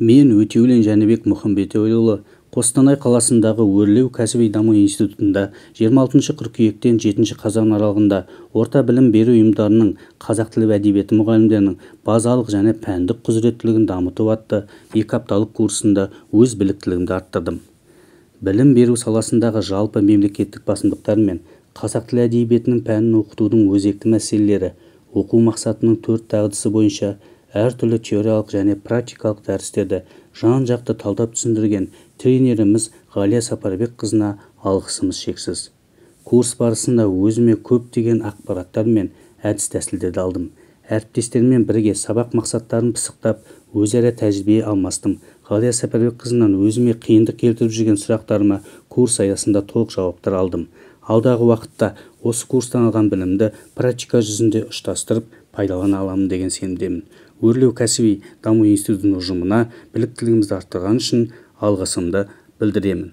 Мен, Өтеулин Жәнібек Мұхамбетәліұлы, Қостанай қаласындағы Өрлеу кәсіби даму институтында 26 қыркүйектен 7 қазан аралығында орта білім беру ұйымдарының қазақ тілі әдебиеті мұғалімдерінің базалық және пәндік құзыреттілігін дамыту атты 2 апталық курсында өз біліктілігімді арттырдым. Білім беру саласындағы жалпы мемлекеттік басымдықтар мен қазақ тілі әдебиетінің пәнін оқытудың өзекті мәселелері, оқу мақсатының төрт дағдысы бойынша әртүрлі теориялық және практикалық дәрістерді жан-жақты талдап түсіндірген тренеріміз Ғалия Сапарбекқызына алғысымыз шексіз. Курс барысында өзіме көптеген ақпараттар мен әдіс-тәсілдерді алдым. Әріптестеріммен бірге сабақ мақсаттарын пысықтап, өзара тәжірибе алмастым. Ғалия Сапарбекқызынан өзіме қиындық келтіріп жүрген сұрақтарыма курс аясында толық жауаптар алдым. Алдағы уақытта осы курстан алған білімді практика жүзінде ұштастырып пайдалана аламын деген сенімдемін. Өрлеу кәсіби даму институтының ұжымына біліктілігімізді арттырғаны үшін алғысымды білдіремін.